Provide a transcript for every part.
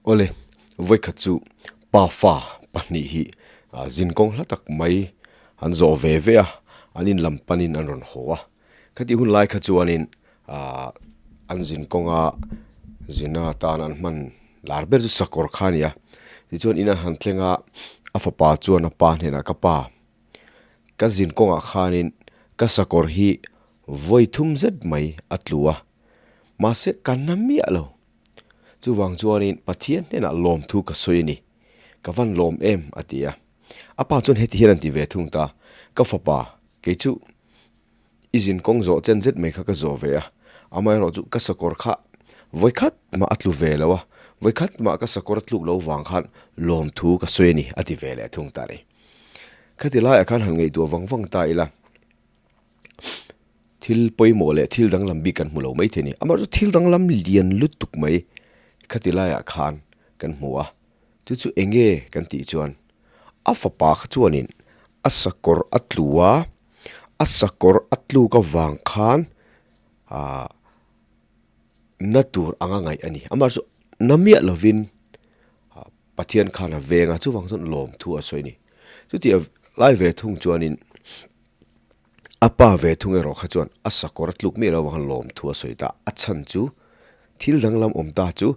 Awle, vawikhat chu pafa pahnih hi zinkawng hla tak mai an zawh ve ve a, an in lam panin an rawn haw a. Khati hun lai kha chuanin an zinkawnga zina atan an hman lar ber chu sakawr kha a ni a. Tichuan in an han thleng a, a fapa chuan a pa hnenah ka pa, ka zinkawngah khanin ka sakawr hi vawi thum zet mai a tlu a, mahse ka na miah lo. Chuvang chuanin Pathian hnenah lawmthu ka sawi a ni. Ka van lawm em? a ti a. A pa chuan heti hian an ti ve thung ta, Ka fapa, kei chu i zin kawng zawh chen zet mai kha ka zawh ve a, amaherawh chu ka sakawr kha vawikhat mah a tlu ve lo a, vawikhat mah ka sakawr a tluk lo vang khan lawmthu ka sawi a ni, a ti ve leh thung ta a ni. Khati laiah khan han ngaihtuah vang vang ta ila. Thil pawimawh leh thil danglam bik kan hmu lo maithei a ni. Amaherawhchu thil danglam lian lutuk mai khati laiah khan kan hmu a, chu chu eng nge kan tih chuan a fapa kha chuanin a sakawr a tlu a, a sakawr a tluk avang khan ahh na tur anga ngaih a ni. Amaherawhchu na miah lovin Pathian khan a veng a, chuvang chuan lawmthu a sawi a ni. Chutiang lai ve thung chuanin. A pa ve thung erawh kha chuan a sakawr a tluk miah lo avang khan lawmthu a sawi ta. A chhan chu thil danglam awm ta chu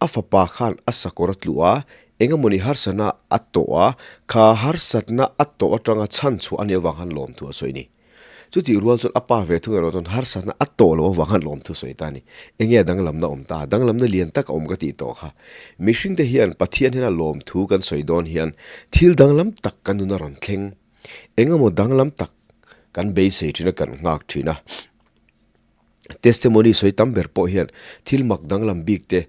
a fapa khan a sakawr a tluh a, eng emawni harsatna a tawh a, kha harsatna a tawh atanga chhan chhuah a nih avang khan lawmthu a sawi a ni. Chutih rual chuan a pa ve thung erawh chuan harsatna a tawh loh avang khan lawmthu a sawi ta a ni. Enge a danglamna awm ta? Danglamna lian tak a awm ka tih tawh kha. Mihringte hian Pathian hian a lawmthu kan sawi dawn hian thil danglam tak kan nuna rawn thleng. Engemaw danglam tak kan beisei thin a, kan nghak thin a. Testimony sawi tam ber pawh hian thil mak danglam bik te,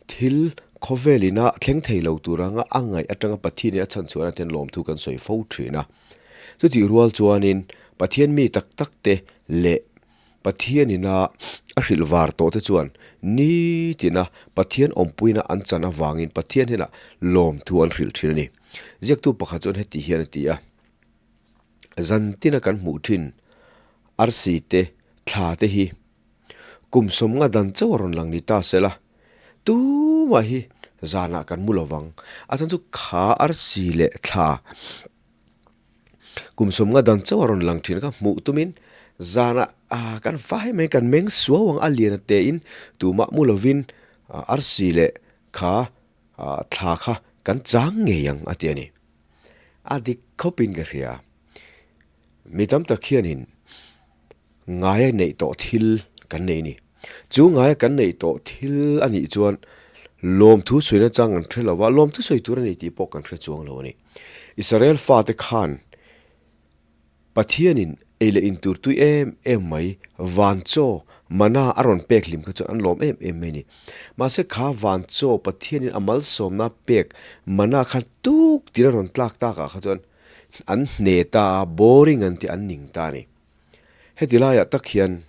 thil khawvel ina thleng thei lo tur anga a ngaih atanga Pathianin a chhan chhuahna ten lawmthu kan sawi fo thin a. Chutih rual chuanin Pathian mi tak tak te leh Pathianina a hrilh var tawh te chuan nitina Pathian awmpuina an chan avangin Pathian hnenah lawmthu an hrilh thin a ni. Ziaktu pakhat chuan heti hian a ti a, Zantina kan hmuh thin arsi te, thla te hi kum sawmnga dan chauh a rawn lang ni ta sela, tumah hi zanah kan mu lovang. A chhan chu kha arsi leh thla Kum sawmnga dan chauh a rawn lang thin kha hmuh tumin zanah ah kan vai mai kan meng suau ang a lian a tein tumah mu lovin arsi leh kha thla kha kan chang ngei ang a ti a ni. A dik khawpin ka hria. Mi tam tak hianin ngaia neih tawh thil kan nei a ni. Chu ngaia kan neih tawh thil a nih chuan lawmthu sawi nachang kan hre lo va, lawmthu sawi tur a ni tih pawh kan hre chuang lo a ni. Israel fate khan Pathianin ei leh in tur tui em em mai van chaw mana a rawn pek hlim kha chuan an lawm em em mai a ni. Mahse kha van chaw Pathianin a malsawmna pek mana khan tuk tir a rawn tlak takah kha chuan an hne ta a, boring an ti an ning ta a ni. Heti laiah tak hian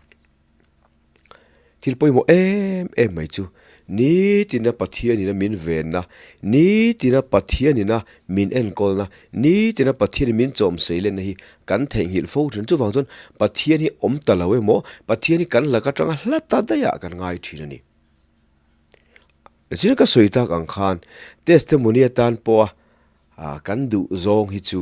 Thil pawimawh em em mai chu nitina Pathianina min venna, nitina Pathianina min enkawlna, nitina Pathianin min chawmsei lenna hi kan theihnghilh fo thin. Chuvang chuan Pathian hi awm ta lo emaw, Pathian hi kan lak atanga hla ta daihah kan ngai thin a ni. Zir ka sawi tak ang khan testimony atan pawha kan duh zawng hi chu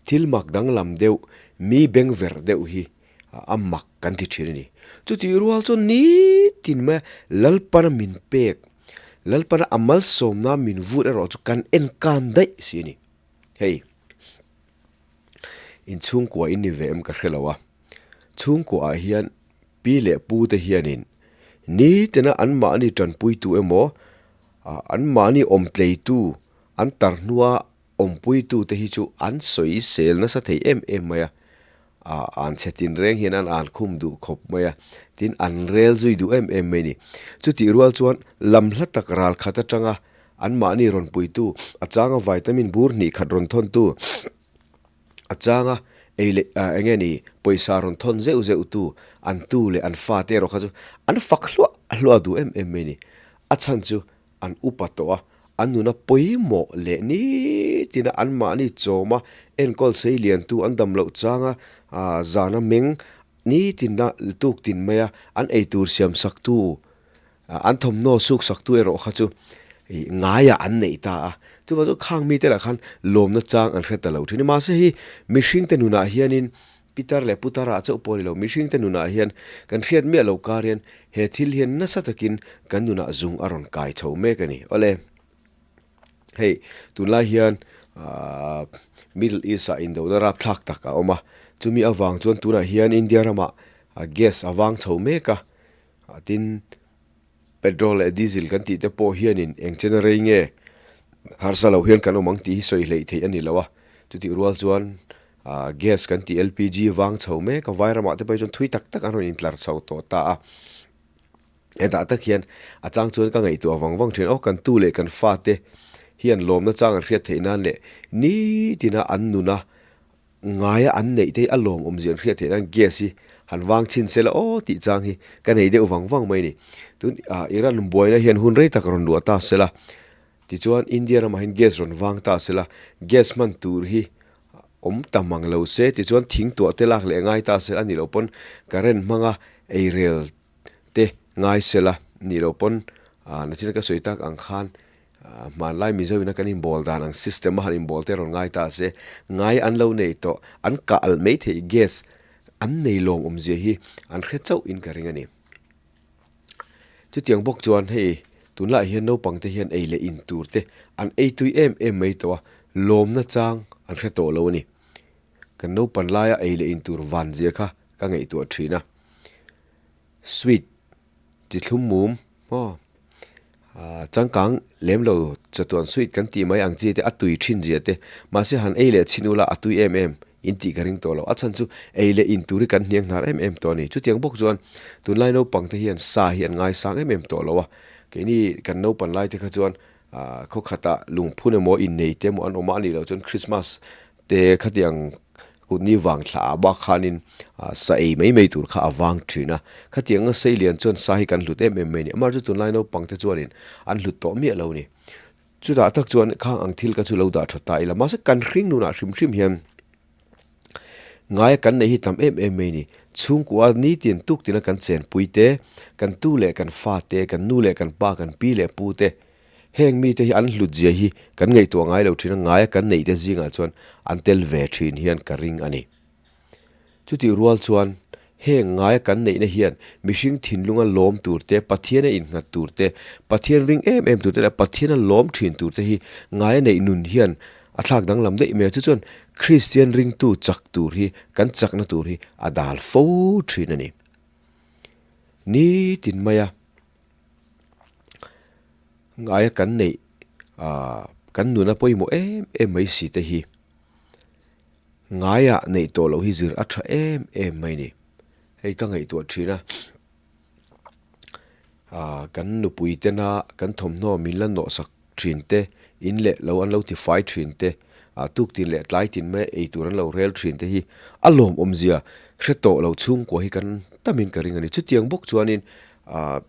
thil mak danglam deuh, mi bengverh deuh hi a mak kan ti thin a ni. Chutih rual chuan nitin mai Lalpana min pek, Lalpana a malsawmna min vut erawh chu kan en kan daih si a ni. Hei, in chhungkua in ni ve em ka hre lo a, chhungkuaah hian pi leh pu te hianin nitina anmahni tanpuitu emaw, anmahni awmtleitu, an tarhnua Awmpuitute hi chu an sawi sel nasa thei em em mai a, an chhe tin reng hian an an khum duh khawp mai a, tin an rel zui duh em em mai a ni. Chutih rual chuan lam hla tak ral khat atanga anmahni rawn puitu, a changa vitamin bur hnih khat rawn thawntu, a changa ei leh eng nge ni pawisa rawn thawn zeuh zeuh tu, an tu leh an fate erawh kha chu an fak hluah hluah duh em em mai a ni. A chhan chu an upa tawh a, an nuna pawimawh leh nitina anmahni chawma enkawl sei liantu an dam loh changa zana meng nitina tuk tin maia an eitur siam saktu, an thawmhnaw suk saktu erawh kha chu. Ih ngaiah an neih ta a, chuvang chu khang mite lah khan lawmna chang an hre ta lo thin a, mahse hei mihringte nunah hianin Pitar leh Putara chauh pawh a ni lo, mihringte nunah hian kan hriat miah lo kar hian he thil hian nasa takin kan nunah zung a rawn kai chho mek a ni. Awle, hei tunlai hian aah Middle East ah indona rapthlak tak a awm a, chumi avang chuan tunah hian India ramah gas a vang chho mek a, tin Petrol leh diesel kan tih te pawh hianin eng chena rei nge harsa lo hian kan awm ang tih hi sawi hleih theih a ni lo a, chutih rual chuan ah gas kan tih LPG vang chho mek a, vai ramah te pawh hi chuan thui tak tak an rawn intlar chho tawh ta a, hetah tak hian a chang chuan ka ngaihtuah vang vang thin aw kan tu leh kan fate hian lawmna chang an hriat theih nan leh nitina an nuna Ngaia an neih te hi a lawm awmzia an hriat theih nan gas hi han vang chhin se la aw tih chang hi ka nei deuh vang vang mai a ni. Tun ah Iran buaina hian hun rei tak rawn luah ta se la, tichuan India ramah hian gas rawn vang ta se la, gas hman tur hi awm ta mang lo se, tichuan thing tuah te lak leh ngai ta se la a nih loh pawn current hmanga eirel te ngai se la nih loh pawn ah nachina ka sawi tak ang khan Hmanlai Mizo ina kan inbawl dan ang system a han inbawl te rawn ngai ta se, ngai an lo nei tawh, an kah alh mai theih gas an nei lawng awmzia hi an hre chauh in ka ring a ni. Chutiang bawk chuan hei tunlaiah hian naupang te hian ei leh in tur te an ei tui em em mai tawh a, lawmna chang an hre tawh lo a ni. Kan naupan laia ei leh in tur vanzia kha ka ngaihtuah thin a. Sweet chi thlum mum maw changkang lem lo chatuan sweet kan tih mai ang chi te a tui thin zia te mahse han ei leh chhin ula a tui em em in tih ka ring tawh lo a chhan chu ei leh in tur hi kan hniang hnar em em tawh a ni chutiang bawk chuan tunlai naupang te hian sa hi an ngaisang em em tawh lo a keini kan naupan lai te kha chuan khawkhatah lungphun emaw innei te emaw an awm a a nih loh chuan Christmas Te khatiang kutni vang thla ah bak khanin sa ei mai mai tur kha a vang thin a, khatiang a sei lian chuan sa hi kan hlut em em mai a ni. Amah chu tunlai naupang te chuanin an hlut tawh miah lo a ni. Chutah tak chuan khang ang thil ka chu lo dah tha ta ila, mahse kan hring nunah hrim hrim hian ngaia kan neih hi tam em em mai a ni. Chhungkua nitin tuktina kan chenpui te, kan tu leh kan fa te, kan nu leh kan pa, kan pi leh pu te, Heng mite hi an hlutzia hi kan ngaihtuah ngai lo thin a, ngaia kan neihte zingah chuan an tel ve thin hian ka ring a ni. Chutih rual chuan heng ngaia kan neihna hian mihring thinlunga lawm tur te, Pathiana innghat tur te, Pathian ring em em tur te leh Pathiana lawm thin tur te hi ngaia neih nun hian a thlak danglam daih mai a. Chu chuan Kristian ringtu chak tur hi kan chakna tur hi a dal fo thin a ni. Nitin maia. Ngaia kan neih ah kan nuna pawimawh em em mai si te hi ngaiah neih tawh loh hi zir a tha em em mai ni. Hei ka ngaihtuah thin a, ah kan nupui tena kan thawmhnaw min la nawh sak thin te, in leh lo an lo ti fai thin te, ah tuktin leh tlai tin mai ei tur an lo rel thin te hi a lawmawm zia hre tawh lo chhungkua hi kan tamin ka ring a ni. Chutiang bawk chuanin ah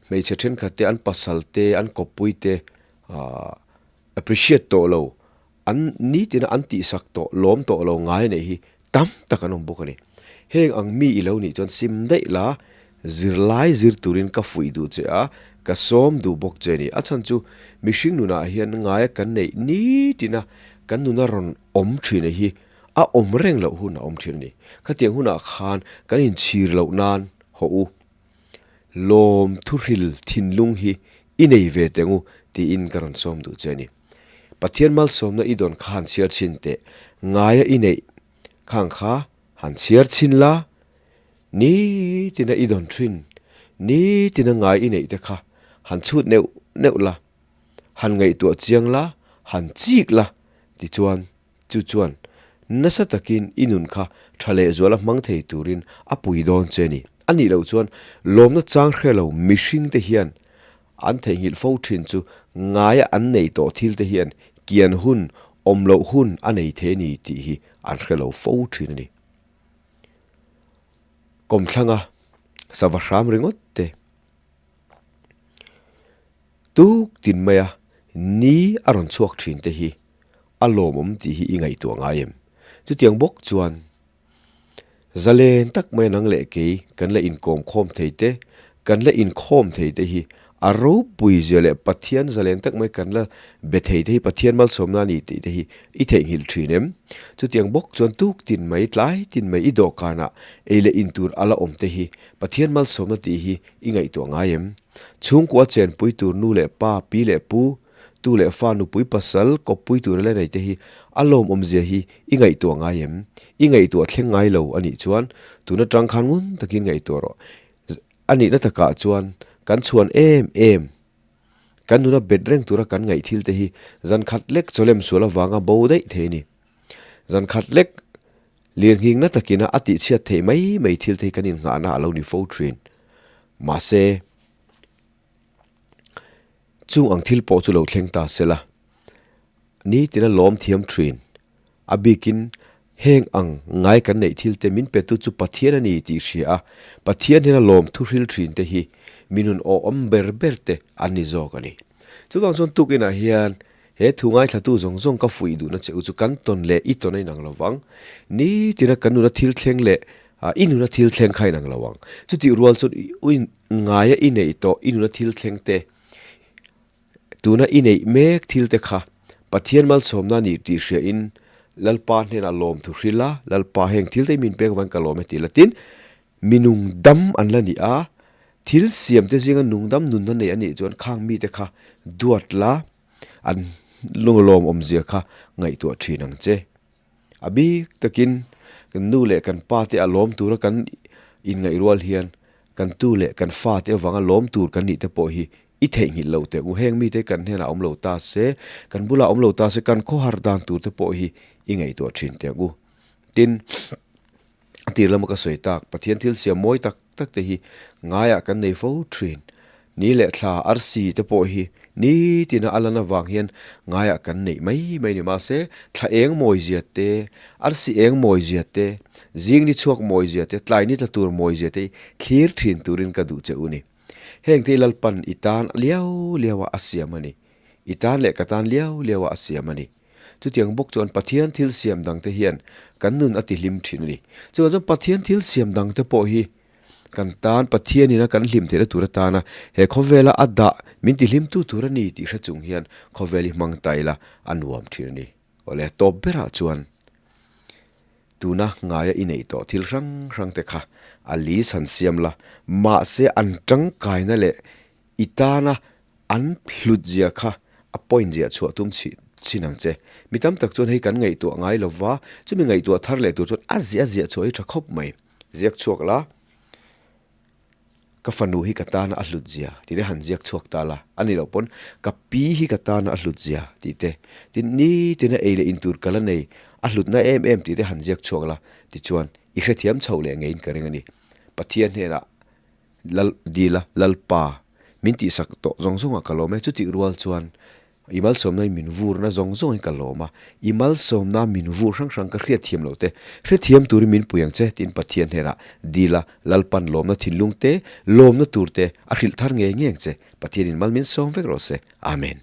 hmeichhe thenkhat te an pasal te an kawppui te ah appreciate tawh lo An nitina an tihsak tawh, lawm tawh lo ngai neih hi tam tak an awm bawk a ni. Heng ang mi i lo nih chuan sim daih la, zirlai zir turin ka fuih duh che a, ka sawm duh bawk che a ni. A chhan chu mihring nunah hian ngaia kan neih nitina kan nuna rawn awm thin hi a awm reng loh hun a awm thin a ni. Khatiang hunah khan kan inchhir loh nan hawh u. Lawm thuhril thinlung hi i nei ve teng u tiin ka rawn sawm duh che a ni. Pathian malsawmna i dawn kha han chhiar chhin teh, ngaia i neih khang kha han chhiar chhin la, nitina i dawn thin, nitina ngai i neih te kha han chhut neuh neuh la, han ngaihtuah chiang la, han chik la, tichuan Chu chuan nasa takin i nun kha tha leh zuala hmang thei turin a pui dawn che ni. A nih loh chuan lawmna chang hre lo mihring te hian an theihnghilh fo thin chu ngaia an nei tawh thil te hian kian hun, awm loh hun a nei thei ni tih hi an hre lo fo thin a ni. Kawmthlanga sava hram ringawt te. Tuk tin maia ni a rawn chhuak thin te hi a lawmawm tih hi i ngaihtuah ngai em? Chutiang bawk chuan zalen tak maia nang leh kei kan la inkawm khawm thei te, kan la inkhawm thei te hi A ropui zia leh Pathian zalen tak mai kan la be thei te hi Pathian malsawmna a ni tih te hi i theihnghilh thin em? Chutiang bawk chuan tuk tin mai, tlai tin mai i dawhkanah ei leh in tur a la awm te hi Pathian malsawmna tih hi i ngaihtuah ngai em? Chhungkua chenpui tur nu leh pa, pi leh pu, tu leh fa nupui pasal kawppui tur la nei te hi a lawmawmzia hi i ngaihtuah ngai em? I ngaihtuah thleng ngai lo a nih chuan tun atang khan ngun takin ngaihtuah rawh. A nihna takah chuan kan chhuan em em. Kan nuna bet reng tura kan ngaih thil te hi zan khat lek chawlem sual avanga bo daih thei a ni. Zan khat lek lirnghingna takina a tihchhiat theih mai mai thil te hi kan innghahna a lo ni fo thin. Mahse. Chung ang thil pawh chu lo thleng ta se la, nitin a lawm thiam thin. A bikin heng ang ngai kan neih thil te min petu chu Pathian a ni tih hria a, Pathian hian a lawm thu hril thin te hi mi nun awhawm ber ber te an ni zawk a ni. Chuvang chuan tukinah hian he thu ngaithlatu zawng zawng ka fuih duhna che u chu kan tawn leh i tawn a inang lo vang. Nitina kan nuna thil thleng leh i nuna thil thleng kha a inang lo ang. Chutih rual chuan Ngaia i neih tawh i nuna thil thleng te, tuna i neih mek thil te kha Pathian malsawmna a nih tih hria in Lalpa hnenah lawm thu hril a, Lalpa heng thil te hi min pek avangin ka lawm e tih la tin, mi nungdam an la ni a, thil siam te zinga nungdam nunna nei a nih chuan khang mite kha duat la, an lawm awmzia kha ngaihtuah thin ang che. A bik takin kan nu leh kan pa te a lawm tura kan inngaih rual hian kan tu leh kan fa te avanga lawm tur kan nih te pawh hi i theihnghilh lo teh. Heng mite kan hnenah awm lo ta se, kan bulah awm lo ta se, kan khawhar dan tur te pawh hi i ngaihtuah thin teh ang u. Tin, a tir lama ka sawi tak, Pathian thil siam mawi tak tak te hi ngaiah kan nei fo thin. Ni leh thla, arsi te pawh hi nitina a lan avang hian ngaiah kan neih mai mai ni. Mahse, thla eng mawi zia te, arsi eng mawi zia te, zing ni chhuak mawi zia te, tlai ni tla tur mawi zia te hi thlir thin turin ka duh che u ni. Heng te hi Lalpan i tan liau liau a a siam a ni. I tan leh ka tan liau liau a a siam a ni. Chutiang bawk chuan Pathian thil siam dangte hian kan nun a tihlim thin a ni. Chuvang chuan Pathian thil siam dangte pawh hi kan tan Pathianin a kan hlim theihna tur atana he khawvela a dah min tihlimtu tur a ni tih hre chung hian khawvel hi hmang ta ila a nuam thin a ni. Awle, tawp berah chuan tuna ngaia i neih tawh thil hrang hrangte kha a list han siam la, mahse an tangkaina leh i tana An hlut zia kha a point zia chhuah tum chhin chhin ang che. Mi tam tak chuan hei kan ngaihtuah ngai lo va, chumi ngaihtuah thar leh tur chuan a ziah ziah chhuah hi tha khawp mai. Ziak chhuak la, ka fanu hi ka tana a hlut zia tih te han ziak chhuak ta la, a ni loh pawn ka pi hi ka tana a hlut zia tih te, tin nitina ei leh in tur ka la nei a hlutna em em tih te han ziak chhuak la, tichuan i hrethiam chhoh leh ngeiin ka ring a ni. Pathian hnenah Lal dila Lalpa min tihsak tawh zawng zawngah ka lawm e. Chutih rual chuan i malsawmna i min vurna zawng zawngin ka lawm a, i malsawmna min vur hrang hrang ka hriatthiam loh te, hrethiam turin min pui ang che tiin Pathian hnenah dila Lalpan lawmna thinlung te, lawmna tur te a hrilh thar ngei ngei ang che. Pathianin mal min sawm vek rawh se. Amen.